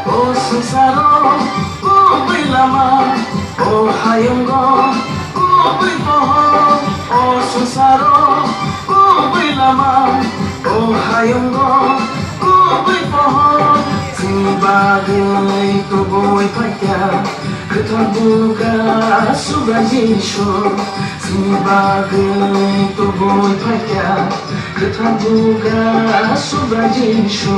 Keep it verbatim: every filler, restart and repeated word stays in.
O swngcharo kubui lama, o hayungo kubui pohor. O swngcharo kubui lama, o hayungo kubui pohor. Chini bagwi tubui phaikha kwthar buga Subrai Jisu. Chini bagwi tubui phaikha kwthar buga Subrai Jisu.